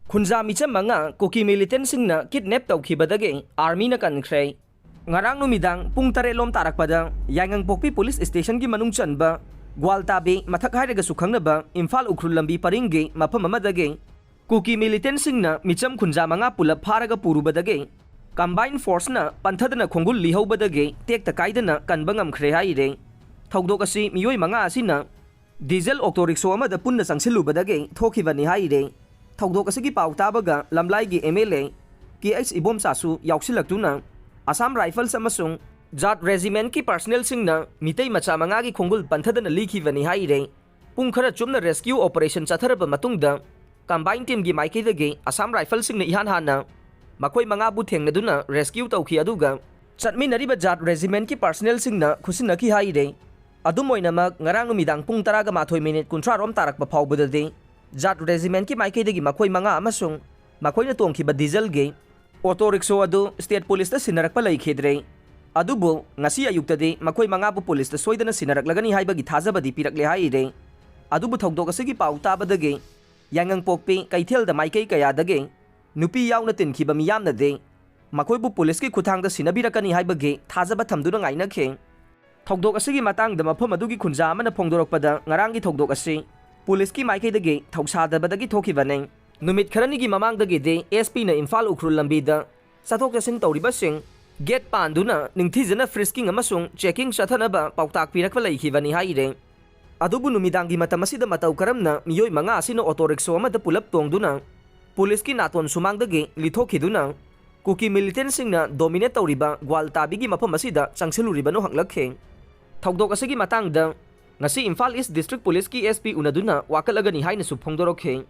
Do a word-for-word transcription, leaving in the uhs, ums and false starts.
ꯈꯨꯟꯖꯥ ꯃꯤꯆꯝ ꯃꯉꯥ ꯀꯨꯀꯤ ꯃꯤꯂꯤꯇꯦꯟꯁꯤꯡꯅ ꯀꯤꯗꯅꯦꯞ ꯇꯧꯈꯤꯕꯗꯒꯤ ꯑꯥꯔꯃꯤꯅ ꯀꯟꯈ꯭ꯔꯦ꯫ ꯉꯔꯥꯡ ꯅꯨꯃꯤꯗꯥꯡ ꯄꯨꯡ ꯇꯔꯦꯠ ꯂꯣꯝ ꯇꯥꯔꯛꯄꯗ ꯌꯥꯏꯉꯪꯄꯣꯛꯄꯤ ꯄꯨꯂꯤꯁ ꯁ꯭ꯇꯦꯁꯟꯒꯤ ꯃꯅꯨꯡ ꯆꯟꯕ ꯒ꯭ꯋꯥꯜꯇꯥꯕꯤ, ꯃꯊꯛ ꯍꯥꯏꯔꯒꯁꯨ ꯈꯪꯅꯕ ꯏꯝꯐꯥꯜ ꯎꯈ꯭ꯔꯨꯜ ꯂꯝꯕꯤ ꯄꯔꯤꯡꯒꯤ ꯃꯐꯝ ꯑꯃꯗꯒꯤ ꯀꯨꯀꯤ ꯃꯤꯂꯤꯇꯦꯟꯁꯤꯡꯅ ꯃꯤꯆꯝ ꯈꯨꯟꯖꯥ ꯃꯉꯥ ꯄꯨꯂꯞ ꯐꯥꯔꯒ ꯄꯨꯔꯨꯕꯗꯒꯤ ꯀꯝꯕꯥꯏꯟ ꯐꯣꯔꯁꯅ ꯄꯟꯊꯗꯅ ꯈꯣꯡꯒꯨꯜ ꯂꯤꯍꯧꯕꯗꯒꯤ ꯇꯦꯛꯇ ꯀꯥꯏꯗꯅ ꯀꯟꯕ ꯉꯝꯈ꯭ꯔꯦ ꯍꯥꯏꯔꯦ꯫ ꯊꯧꯗꯣꯛ ꯑꯁꯤ ꯃꯤꯑꯣꯏ ꯃꯉꯥ ꯑꯁꯤꯅ ꯗꯤꯖꯜ ꯑꯣꯇꯣ ꯔꯤꯛꯁꯣ ꯑꯃꯗ ꯄꯨꯟꯅ ꯆꯪꯁꯤꯜꯂꯨꯕꯗꯒꯤ ꯊꯣꯛꯈꯤꯕꯅꯤ ꯍꯥꯏꯔꯦ꯫ ꯊꯧꯗꯣꯛ ꯑꯁꯤꯒꯤ ꯄꯥꯎ ꯇꯥꯕꯒ ꯂꯝꯂꯥꯏꯒꯤ M L A K H ꯏꯕꯣꯝꯆꯥꯁꯨ ꯌꯥꯎꯁꯤꯜꯂꯛꯇꯨꯅ ꯑꯁꯥꯝ ꯔꯥꯏꯐꯜꯁ ꯑꯃꯁꯨꯡ ꯖꯥꯠ ꯔꯦꯖꯤꯃꯦꯟꯠꯀꯤ ꯄꯔꯁꯅꯦꯜꯁꯤꯡꯅ ꯃꯤꯇꯩ ꯃꯆꯥ ꯃꯉꯥꯒꯤ ꯈꯣꯡꯒꯨꯜ ꯄꯟꯊꯗꯅ ꯂꯤꯈꯤꯕꯅꯤ ꯍꯥꯏꯔꯦ꯫ ꯄꯨꯡ ꯈꯔ ꯆꯨꯞꯅ ꯔꯦꯁꯀ꯭ꯌꯨ ꯑꯣꯄꯔꯦꯁꯟ ꯆꯠꯊꯔꯕ ꯃꯇꯨꯡꯗ ꯀꯝꯕꯥꯏꯟ ꯇꯤꯝꯒꯤ ꯃꯥꯏꯀꯩꯗꯒꯤ ꯑꯁꯥꯝ ꯔꯥꯏꯐꯜꯁꯤꯡꯅ ꯏꯍꯥꯟ ꯍꯥꯟꯅ ꯃꯈꯣꯏ ꯃꯉꯥꯕꯨ ꯊꯦꯡꯅꯗꯨꯅ ꯔꯦꯁꯀ꯭ꯌꯨ ꯇꯧꯈꯤ꯫ ꯑꯗꯨꯒ ꯆꯠꯃꯤꯟꯅꯔꯤꯕ ꯖꯥꯠ ꯔꯦꯖꯤꯃꯦꯟꯠꯀꯤ ꯄꯔꯁꯅꯦꯜꯁꯤꯡꯅ ꯈꯨꯠꯁꯤꯟꯅꯈꯤ ꯍꯥꯏꯔꯦ꯫ ꯑꯗꯨꯝ ꯑꯣꯏꯅꯃꯛ, ꯉꯔꯥꯡ ꯅꯨꯃꯤꯗꯥꯡ ꯄꯨꯡ ꯇꯔꯥꯒ ꯃꯥꯊꯣꯏ ꯃꯤꯅꯤꯠ ꯀꯨꯟꯊ꯭ꯔꯥ ꯔꯣꯝ ꯇꯥꯔꯛꯄ ꯐꯥꯎꯕꯗꯗꯤ ꯖꯥꯠ ꯔꯦꯖꯤꯃꯦꯟꯠꯀꯤ ꯃꯥꯏꯀꯩꯗꯒꯤ ꯃꯈꯣꯏ ꯃꯉꯥ ꯑꯃꯁꯨꯡ ꯃꯈꯣꯏꯅ ꯇꯣꯡꯈꯤꯕ ꯗꯤꯖꯜꯒꯤ ꯑꯣꯇꯣ ꯔꯤꯛꯁꯣ ꯑꯗꯨ ꯁ꯭ꯇꯦꯠ ꯄꯨꯂꯤꯁꯇ ꯁꯤꯟꯅꯔꯛꯄ ꯂꯩꯈꯤꯗ꯭ꯔꯦ꯫ ꯑꯗꯨꯕꯨ ꯉꯁꯤ ꯑꯌꯨꯛꯇꯗꯤ ꯃꯈꯣꯏ ꯃꯉꯥꯕꯨ ꯄꯨꯂꯤꯁꯇ ꯁꯣꯏꯗꯅ ꯁꯤꯟꯅꯔꯛꯂꯒꯅꯤ ꯍꯥꯏꯕꯒꯤ ꯊꯥꯖꯕꯗꯤ ꯄꯤꯔꯛꯂꯦ ꯍꯥꯏꯔꯦ꯫ ꯑꯗꯨꯕꯨ ꯊꯧꯗꯣꯛ ꯑꯁꯤꯒꯤ ꯄꯥꯎ ꯇꯥꯕꯗꯒꯤ ꯌꯥꯏꯉꯪꯄꯣꯛꯄꯤ ꯀꯩꯊꯦꯜꯗ ꯃꯥꯏꯀꯩ ꯀꯌꯥꯗꯒꯤ ꯅꯨꯄꯤ ꯌꯥꯎꯅ ꯇꯤꯟꯈꯤꯕ ꯃꯤꯌꯥꯝꯅꯗꯤ ꯃꯈꯣꯏꯕꯨ ꯄꯨꯂꯤꯁꯀꯤ ꯈꯨꯠꯊꯥꯡꯗ ꯁꯤꯟꯅꯕꯤꯔꯛꯀꯅꯤ ꯍꯥꯏꯕꯒꯤ ꯊꯥꯖꯕ ꯊꯝꯗꯨꯅ ꯉꯥꯏꯅꯈꯤ꯫ ꯊꯧꯗꯣꯛ ꯑꯁꯤꯒꯤ ꯃꯇꯥꯡꯗ ꯃꯐꯝ ꯑꯗꯨꯒꯤ ꯈꯨꯟꯖꯥ ꯑꯃꯅ ꯐꯣꯡꯗꯣꯔꯛꯄꯗ, ꯉꯔꯥꯡꯒꯤ ꯊꯧꯗꯣꯛ ꯑꯁꯤ ꯄꯨꯂꯤꯁꯀꯤ ꯃꯥꯏꯀꯩꯗꯒꯤ ꯊꯧꯁꯥꯗꯕꯗꯒꯤ ꯊꯣꯛꯈꯤꯕꯅꯤ꯫ ꯅꯨꯃꯤꯠ ꯈꯔꯅꯤꯒꯤ ꯃꯃꯥꯡꯗꯒꯤꯗꯤ ꯑꯦꯁ ꯄꯤꯅ ꯏꯝꯐꯥꯜ ꯎꯈ꯭ꯔꯨꯜ ꯂꯝꯕꯤꯗ ꯆꯠꯊꯣꯛ ꯆꯠꯁꯤꯟ ꯇꯧꯔꯤꯕꯁꯤꯡ ꯒꯦꯠ ꯄꯥꯟꯗꯨꯅ ꯅꯤꯡꯊꯤꯖꯅ ꯐ꯭ꯔꯤꯁꯀꯤꯡ ꯑꯃꯁꯨꯡ ꯆꯦꯀꯤꯡ ꯆꯠꯊꯅꯕ ꯄꯥꯎꯇꯥꯛ ꯄꯤꯔꯛꯄ ꯂꯩꯈꯤꯕꯅꯤ ꯍꯥꯏꯔꯦ꯫ ꯑꯗꯨꯕꯨ ꯅꯨꯃꯤꯗꯥꯡꯒꯤ ꯃꯇꯝ ꯑꯁꯤꯗ ꯃꯇꯧ ꯀꯔꯝꯅ ꯃꯤꯑꯣꯏ ꯃꯉꯥ ꯑꯁꯤꯅ ꯑꯣꯇꯣ ꯔꯤꯛꯁꯣ ꯑꯃꯗ ꯄꯨꯂꯞ ꯇꯣꯡꯗꯨꯅ ꯄꯨꯂꯤꯁꯀꯤ ꯅꯥꯇꯣꯟ ꯁꯨꯃꯥꯡꯗꯒꯤ ꯂꯤꯊꯣꯛꯈꯤꯗꯨꯅ ꯀꯨꯀꯤ ꯃꯤꯂꯤꯇꯦꯟꯁꯤꯡꯅ ꯗꯣꯃꯤꯅꯦꯠ ꯇꯧꯔꯤꯕ ꯒ꯭ꯋꯥꯜꯇꯥꯕꯤꯒꯤ ꯃꯐꯝ ꯑꯁꯤꯗ ꯆꯪꯁꯤꯜꯂꯨꯔꯤꯕꯅꯣ ꯍꯪꯂꯛꯈꯤ꯫ ꯊꯧꯗꯣꯛ ꯑꯁꯤꯒꯤ ꯃꯇꯥꯡꯗ ꯉꯁꯤ ꯏꯝꯐꯥꯜ ꯏꯁ ꯗꯤꯁꯇ꯭ꯔꯤꯛ ꯄꯨꯂꯤꯁꯀꯤ ꯑꯦꯁ ꯄꯤ ꯎꯅꯗꯨꯅ ꯋꯥꯀꯠꯂꯒꯅꯤ ꯍꯥꯏꯅꯁꯨ ꯐꯣꯡꯗꯣꯔꯛꯈꯤ꯫